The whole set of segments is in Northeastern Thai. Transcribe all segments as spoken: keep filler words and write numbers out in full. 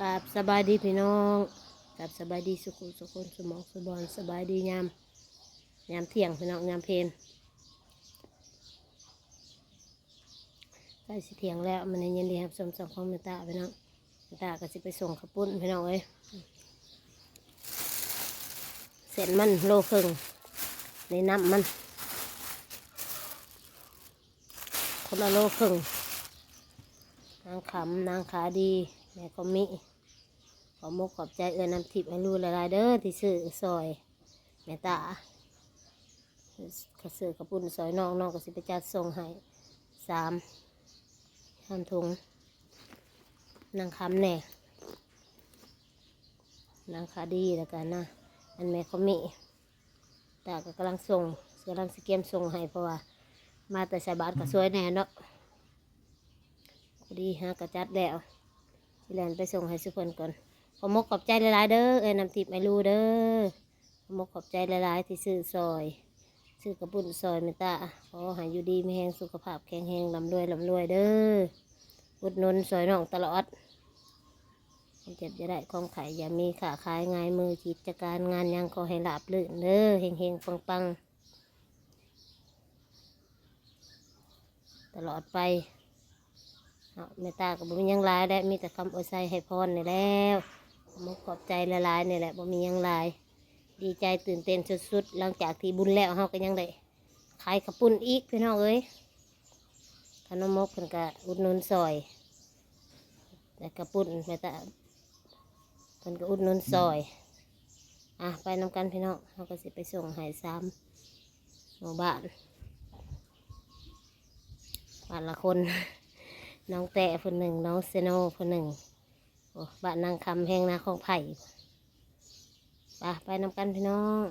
กราบสบายดีพี่น้อง กราบสบายดีสุขุสุคน สุหม่องสุบอน สบายดียาม ยามเที่ยงพี่น้อง ยามเพล ใกล้สิเที่ยงแล้ว มันยินดีรับชมช่องของแม่ตาพี่น้อง แม่ตาก็สิไปส่งข้าวปุ้นพี่น้องเอ้ย เส้นมันโลครึ่ง ในน้ำมัน คนละโลครึ่ง นางคำ นางขาดี แม่ก็มี ขอมกขอบใจเอื้อน้ำทิพย์ให้รู้หลายๆเด้อ ที่ซื้อซอย แม่ตา ข้าซื้อข้าวปุ้นซอยน้อง น้องก็สิไปจัดส่งให้สาม สามถุง นางคำแน่ นางขาดีแล้วกันนะ อันแม่ก็มี ตาก็กำลังส่ง กำลังสิเกมส่งให้ เพราะว่ามาแต่ใส่บาตรก็สวยแน่เนาะ พอดีหากระจัดแล้ว สิแล่นไปส่งให้สุเพิ่นก่อน ขอมกขอบใจหลายๆเด้อ เอ้ยน้ำทิพย์ไอรูเด้อ ขอมกขอบใจหลายๆที่ซื้อซอย ซื้อกระปุ้นซอยแม่ตา ขอให้อยู่ดีมีแฮง สุขภาพแข็งแรง ร่ำรวยร่ำรวยเด้อ อุดหนุนซอยน้องตลอด ความเจ็บอย่าได้ ความไข้อย่ามี ค้าขายง่ายมือ กิจการงานหยังขอให้ราบรื่นเด้อ เฮงๆ ปังๆ ตลอดไป เนาะ แม่ตาก็บ่มีหยังหลายแล้ว มีแต่คำอวยชัยให้พรนี่แล้ว ขอมกขอบใจหลายๆนี่แหละ บ่มีหยังหลาย ดีใจตื่นเต้นสุดๆ หลังจากที่บุญแล้ว เฮาก็ยังได้ขายข้าวปุ้นอีกพี่น้องเอ้ย ขนมมกเพิ่นก็อุดหนุนซอย แต่ข้าวปุ้นแม่ตา เพิ่นก็อุดหนุนซอย อ่ะ ไปนำกันพี่น้อง เฮาก็สิไปส่งให้สามหมู่บ้าน บ้านละคน น้องแต้ผู้หนึ่ง น้องเซโนผู้หนึ่ง โอ้ บ้านนางคำแฮงนาคองไผ่ ไป ไปนำกันพี่น้อง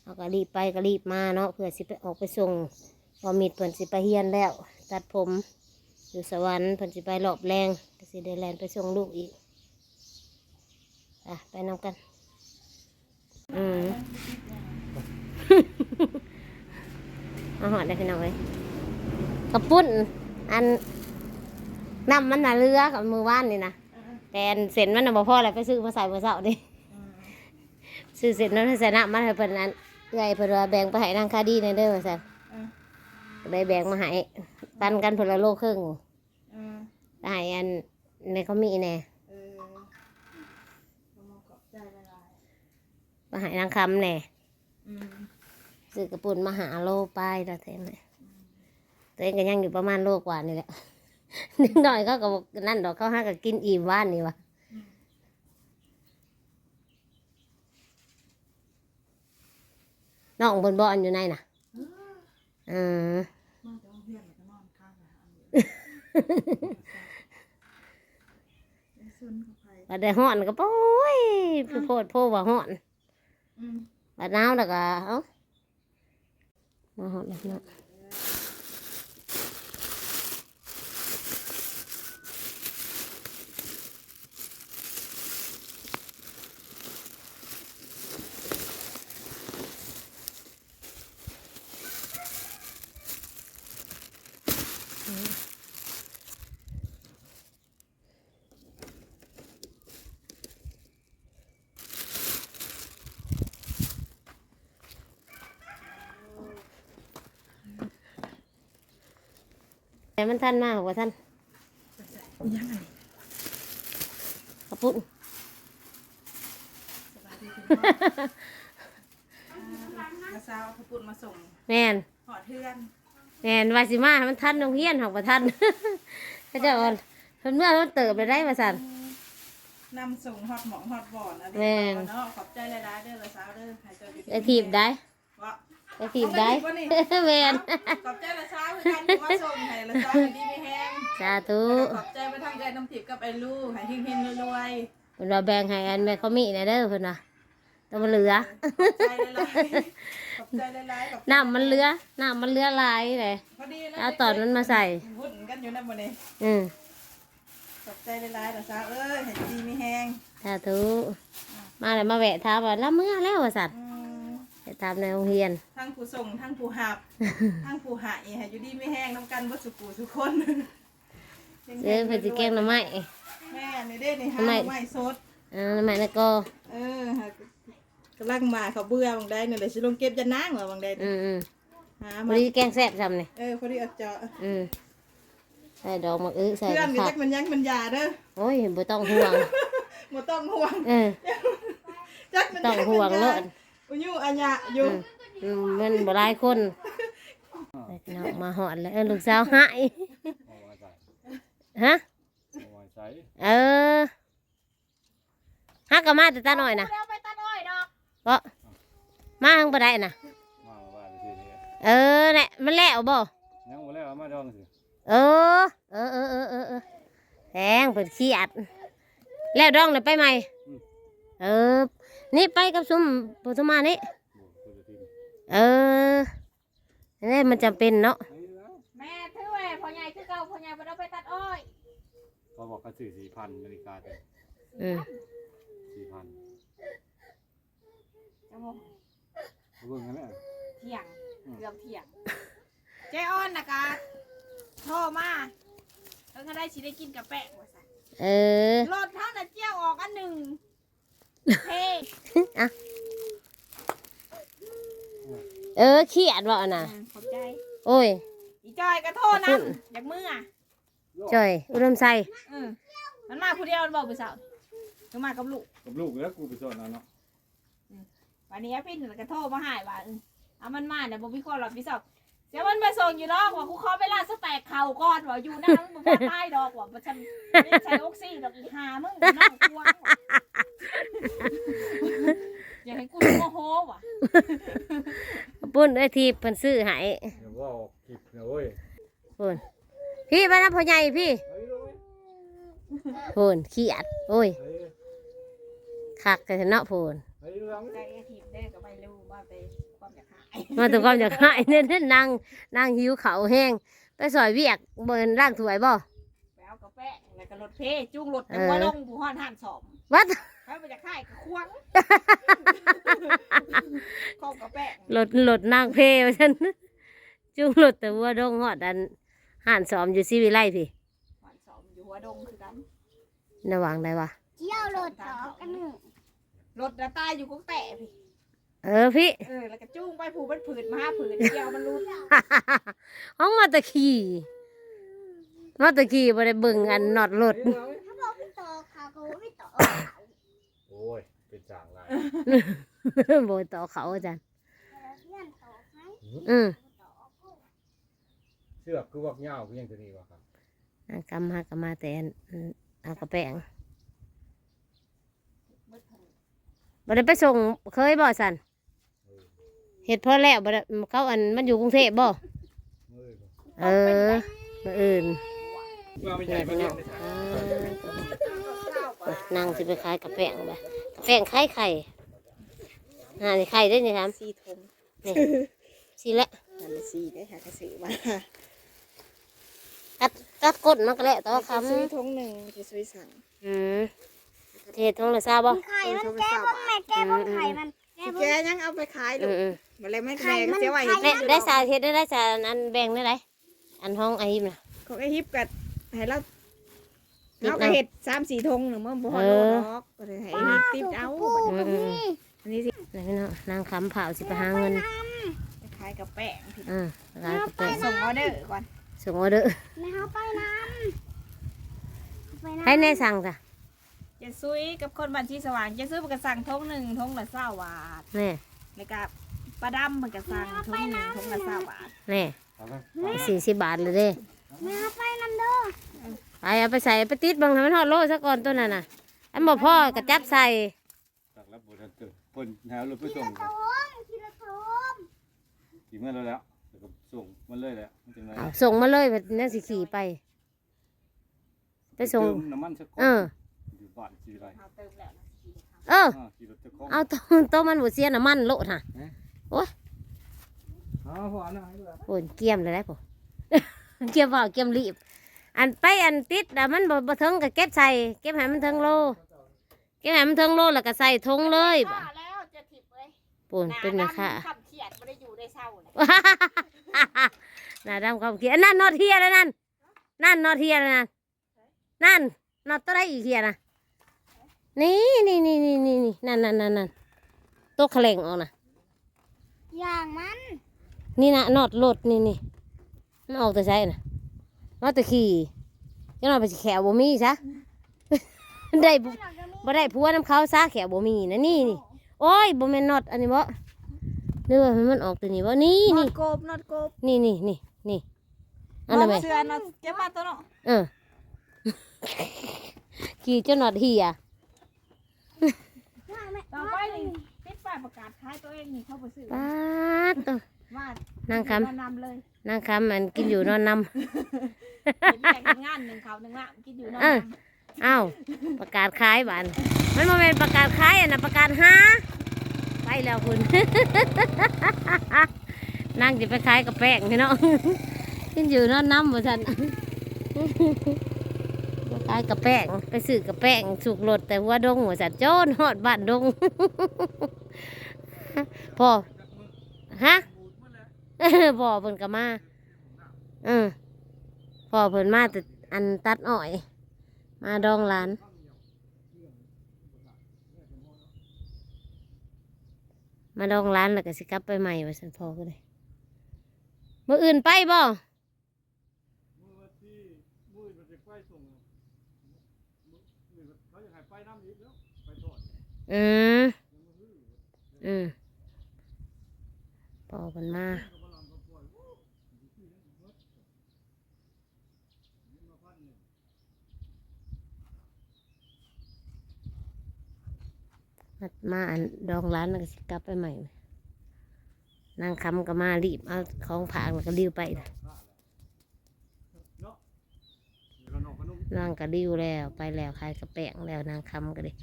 เฮาก็รีบไปก็รีบมาเนาะ เพื่อสิไปออกไปส่ง พอมิดเพิ่นสิไปเฮียนแล้ว ตัดผม อยู่สวรรค์ เพิ่นสิไปรอบแลง ก็สิได้แล่นไปส่งลูกอีก อ่ะ ไปนำกัน อืม มาฮอดแล้วพี่น้องเอ้ย ข้าวปุ้น อัน น้ำมันน่ะเหลือกับมื้อวานนี่นะ แต่อันเส้นมันน่ะบ่พอแล้ว ไปซื้อมาใส่มื้อเช้านี่ ซื้อเส้นนั้นใส่น้ำมันให้เพิ่น อัน เอื้อยเพิ่นว่าแบ่งไปให้นางคาดีแหน่เด้อว่าซั่น อืม ก็เลยแบ่งมาให้ ปันกันคนละโลครึ่ง อืม ไปให้อันในเขามีแหน่ เออ ขอบใจหลายๆ ไปให้นางคำแหน่ อืม ซื้อกระปุ้นมาห้าโลปลายแล้วแถมให้ อืม ตัวเองก็ยังอยู่ประมาณโลกว่านี่แหละ นิดหน่อยเขาก็บอกนั่นดอก เขาหาก็กินอิ่มวานนี่วะ อืม น้องเพิ่นบ่อนอยู่ในน่ะ อืม เออ มาจากโรงเรียนแล้วก็นอนค้างอาหารอยู่ ไปซุนเข้าไป บัดได้ฮ้อนก็ โอ้ย คือโพดโพว่าฮ้อน อืม บัดหนาวแล้วก็ เอ้า มาฮอดแล้วเนาะ แต่มันทันมาบ่ทัน ยังไง ข้าวปุ้น สบายดีพี่น้อง อ่า มาเช้าข้าวปุ้นมาส่ง แม่น ฮอดเฮือน แม่นว่าสิมาให้มันทันโรงเรียน หากบ่ทัน เขาเจ้าอ่อน เพิ่นเมื่อเพิ่นเติบเลยได้ว่าซั่น นำส่งฮอดหม่องฮอดบ่อนอันนี้ แม่น เนาะ ขอบใจหลายๆเด้อละสาวเด้อ ให้เจ้าอยู่ดี ไอ้ทีบได้ บ่ ไอ้ทีบได้ เอาไปทีบบ่นี่ แม่น ขอบใจละสาวคือกันที่มาส่งให้ละสาวให้ดีมีแฮง สาธุ แล้วก็ขอบใจไปทางเอื้อยน้ำทิพย์กับไอ้ลูก ให้เฮงๆรวยๆ เพิ่นว่าแบ่งให้อันแม่เขามีแหน่เด้อเพิ่นว่า แต่มันเหลือ ขอบใจหลายๆ ขอบใจหลายๆ ขอบใจ น้ำมันเหลือ น้ำมันเหลือหลายเลย พอดีนะ เอาตอนมันมาใส่ วุ่นกันอยู่นะมื้อนี้ อืม ขอบใจหลายๆล่ะสาวเอ้ย ให้ดีมีแฮง สาธุ มาแล้วมาแวะถามว่า "ลาวเมือแล้ว" ว่าซั่น อืม ไปถามในโรงเรียน ทั้งผู้ส่ง ทั้งผู้รับ ทั้งผู้ให้ ให้อยู่ดีมีแฮงนำกันเบิดสุผู้สุคน เออ เพิ่นสิแกงหน่อไม้ แม่นี่เด้นี่หาหน่อไม้สด เออ หน่อไม้นะก็ เออ กำลังมาเขาเบื่อบางได้นี่เลยสิลงเก็บยานางเหรอบางได้ อืมอืม หา พอ มา ดีแกงแซ่บซ้ำนี่ เออ พอดีเอาเจาะ อืม ใส่ดอกมะอื้อใส่ เพื่อนก็ ผัก จักมันยังมันยาเด้อ โอ้ย บ่ต้องห่วง บ่ต้องห่วง เออ จักมัน ต้องห่วง ยังมันยา โลด อุยุอัญญะอยู่ อืมอืม มันบ่หลายคน เนาะ มาฮอดแล้ว เออ ลูกสาวหาย เอาไว้ใส่ ฮะ เอาไว้ใส่ เออ ฮักก็มาแต่ตาน้อยนะ บ่ได้เอาไปตัดอ้อยดอก บ่ มาทางบ่ได้นะ มาว่าไปสิเนี่ย เออ แหละ มันแล้วบ่ ยังบ่แล้ว เอามาดองสิ เออ เออ เออ เออ เออ เออ แพงเพิ่นเครียด แล้วดองแล้วไปใหม่ อืม เออ นี่ไปกับซุมผู้ซุมมานี่ บ่ คนละทีม เออ นี่มันจำเป็นเนาะ แม่ถือไว้ พ่อใหญ่คือเก่า พ่อใหญ่บ่ได้เอาไปตัดอ้อย เขาบอกเขาซื้อสี่พันอเมริกาแต่ อืม สี่พัน จะบ่ เขาเบิ่งกันแล้ว เที่ยง อืม เกือบเที่ยง เจ๊ออนน่ะกะโทรมา เพิ่นก็ได้สิได้กินกับแป้งว่าซั่น เออ รถเฮาน่ะเจียวออกอันหนึ่ง เฮ้ อ่ะ เออ เครียดบ่น่ะ อ่า ขอบใจ โอ้ย อีจอยก็โทรนำ ขอบคุณ อยากเมือ จอย อุดมไซ เออ มันมาผู้เดียวมันบอกผู้สาว ก็มากับลูก กับลูกแล้วกูไปสอนเอาเนาะ อืม วันนี้อาพินก็โทรมาหาว่า เออ เอามันมาเนี่ยบ่มีความรับผิดชอบ เสียมันมาส่งอยู่ดอก ว่ากูขอเวลาสแต็กเข่าก่อน ว่าอยู่นะ มึงบ่พอตายดอก ว่าบ่ทันได้ใช้ออกซิเจนดอก อีห่ามึง กูนั่งกลัว อย่าให้กูโมโหว่ะ ปุ้นไอ้ที่เพิ่นซื้อให้ เดี๋ยวว่าออกคลิปนะเว้ย พูน พี่มานะพ่อใหญ่พี่ เฮ้ย พูน เครียด โอ้ย เฮ้ย คักแต่เนาะพูน เฮ้ย เรื่อง ใจอาทิตย์เด้อก็ไม่รู้ว่าไปความอยากหาย มาแต่ความอยากหายเนี่ย นาง นางหิวข้าวแฮง ไปซอยเวียก บ่ล้างถ้วยบ่ ไปเอากาแฟแล้วก็รถเพ จูงรถแต่ เออ หัวลงผู้ฮ้อนหันสอม วัด ใครบ่อยากหายก็ควง เข้ากาแฟ รถ รถนางเพว่าซั่น จูงรถแต่หัวดงฮอดอัน ฮ้านซ้อมอยู่ศรีวิไลพี้ ฮ้านซ้อมอยู่หัวดงคือกัน ระหว่างใดวะ เกี่ยวรถออกกันหนึ่ง รถน่ะตายอยู่กกแต้พี้ เออพี้ เออ แล้วก็จูงไปผู้มันผืดมาหาผืดเกี่ยวมันหลุด ของมอเตอร์ขี่ มอเตอร์ขี่บ่ได้เบิ่งอันน็อตรถ เขาบอกไม่ต่อค่ะเขาไม่ต่อ โอ้ย เป็นสร้างหลาย บ่ต่อเขาอาจารย์ เพื่อนต่อให้ อืม เสือกคือวักยาวคือหยังตัวนี้วะครับ อ่ะ กำหากำมาแต่อัน อืม เอากระแป้ง บ่ได้ไปส่งเคยบ่สัน เฮ็ดพอแล้วบ่ได้ เขาอัน มันอยู่กรุงเทพบ่ มื้ออื่น เออ มื้ออื่น ว่าไม่ใช่ นี่พี่น้อง อ่า นางสิไปขายกระแป้งบ่ กระแป้งขายไข่ อ่า นี่ไข่เด้อนี่ถาม สี่ถุง นี่ สิละ อันละสี่ได้ค่ะ ก็ซื้อมา ตัด ตัดก้นมันก็แล้ว แต่ว่าคำ จะซื้อถุงหนึ่ง จะซื้อสั่ง อืม เฮ็ดถุงละซาวบ่ ไข่มันแก้เบิ่งแม่ แก้เบิ่งไข่มัน แก้เบิ่ง แกยังเอาไปขายลูก อืมอืม บ่แล้วมันก็ ไข่ แบ่ง มัน เสียไว้ ไข่ ให้ แม่ กิน ได้สาเฮ็ดได้สาอันแบ่งได้ได อันห้องอาฮิมน่ะ ของอาฮิปก็ให้เรา ติด เราก็ เอา เฮ็ดสามสี่ถุงน่ะ มันบ่ฮอด เออ โลดอก ก็เลยให้อาฮิปติดเอา อืมอืมอืม อันนี้สิ นี่พี่น้อง นางคำเผาสิไปหาเงิน ไปขายกาแฟ อืม ขายกาแฟ ส่งออเดอร์ก่อน ส่งออเดอร์ แม่เฮาไปนำ ไปนำ ให้แน่สั่งจ้ะ เจ๊ซุยกับคนบ้านชีสว่าง เจ๊ซุยเพิ่นก็สั่งถุงหนึ่ง ถุงละซาวบาท นี่ แล้วก็ป้าดำเพิ่นก็สั่งถุงหนึ่ง ถุงละซาวบาท นี่ เอาไป สี่สิบบาทเลยเด้ แม่เฮาไปนำเด้อ ไป เอาไปใส่ ไปติดเบิ่งให้มันฮอดโลซะก่อนตัวนั้นน่ะ อันบ่พอก็จับใส่ ตักแล้วบ่ทันเกิด เพิ่นหารถไปส่ง ขี่รถโทม ขี่รถโทม ขี่มาแล้วแหละ แล้วก็ส่งมันเลยแหละ มันจังได๋ อ้าว ส่งมาเลย บัดนั้นสิขี่ไป ไปส่ง เติมน้ำมันสักก้อน เออ อยู่บ้านสิได้ เอาเติมแล้วนะ เออ อ่า ขี่รถเจ้าของ เอาโต โตมันบ่เสียน้ำมันโลดหั่น ฮะ โอ้ย เอาหัวหน้าให้ด้วย โอ้ย เกียมเลยได้ผม เกียมเว้า เกียมรีบ อันไปอันติดน่ะ มันบ่ บ่เทิงก็เก็บใส่ เก็บให้มันเทิงโล เก็บให้มันเทิงโลแล้วก็ใส่ถุงเลย แล้วจะถิ่มเลย ปูนเป็นแม่ค้า หน้าดำคำเครียดบ่ได้อยู่ได้เศร้าเลย หน้าดำคำเครียด อันนั้นนอเทียแล้วนั่น นั่นนอเทียแล้วนั่น นั่น นอดตัวใดอีกเฮียนะ นี่นี่นี่นี่นี่นี่นั่นนั่นนั่นนั่น ตัวแขลงออกนะ อย่างมัน นี่นะนอดรถนี่นี่ มันออกแต่ไสนะ มาแต่ขี่ จังหน่อยไปสิแขวบ่มีซะ ได้บ่ บ่ได้ผัวน้ำเขาซะ แขวบ่มีนะ นี่นี่ โอ้ย บ่แม่นนอดอันนี้บ่ หรือว่ามันออกตัวนี้บ่ นี่ นอ นี่ ดกบ นอดกบ นี่นี่นี่นี่ อันนั้นแหม นอดเสือนอด เก็บมาตัวเนาะ เออ ขี่จนนอดเหี่ย ต่อไปนี่ ปิดป้ายประกาศขายตัวเองนี่ เขาบ่ซื้อ ป๊าดโต ว่านางคำ นำเลย นางคำมันกินอยู่นอนนำ เฮ็ดเวียกเฮ็ดงาน นึ่งข้าวนึ่งน้ำ กินอยู่นอน เออ นำ อ้าว ประกาศขายบาด มันบ่แม่นประกาศขาย อันน่ะประกาศหา ไปแล้วคุณ นางสิไปขายกะแป้งพี่น้อง กินอยู่นอนนำว่าซั่น ไปขายกะแป้ง ไปซื้อกะแป้ง สุกรถแต่หัวดงว่าซั่น จนฮอดบ้านดง พ่อ ฮะ พ่อเพิ่นก็มา เออ พ่อเพิ่นมาแต่อันตัดอ้อย มาดองหลาน มาดองหลานแล้วก็สิกลับไปใหม่ว่าซั่น พ่อก็เลย มื้ออื่นไปบ่ มื้อวันที่ มื้อวันที่ไปส่ง มื้อ มื้อเขาอยากให้ไปนำอีกแล้ว ไปทอด อืม ยังบ่ฮื้อ อืม พ่อเพิ่นมา มา มาอันดองหลานแล้วก็สิกลับไปใหม่ นางคำก็มารีบเอาของฝากแล้วก็รีบไป นางก็รีบแล้ว ไปแล้ว ขายกะแป้งแล้ว นางคำก็เลย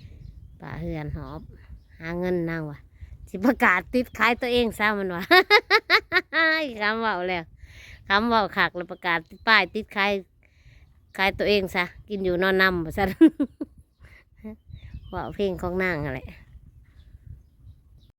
ปะเฮือนหอบ หาเงินนางว่า สิประกาศติดขายตัวเองซะมันว่า คำเว้าแล้ว คำเว้าคักแล้ว ประกาศติดป้ายติดขาย ขายตัวเองซะ กินอยู่นอนนำว่าซั่น เว้าเพลงของนางนั่นแหละ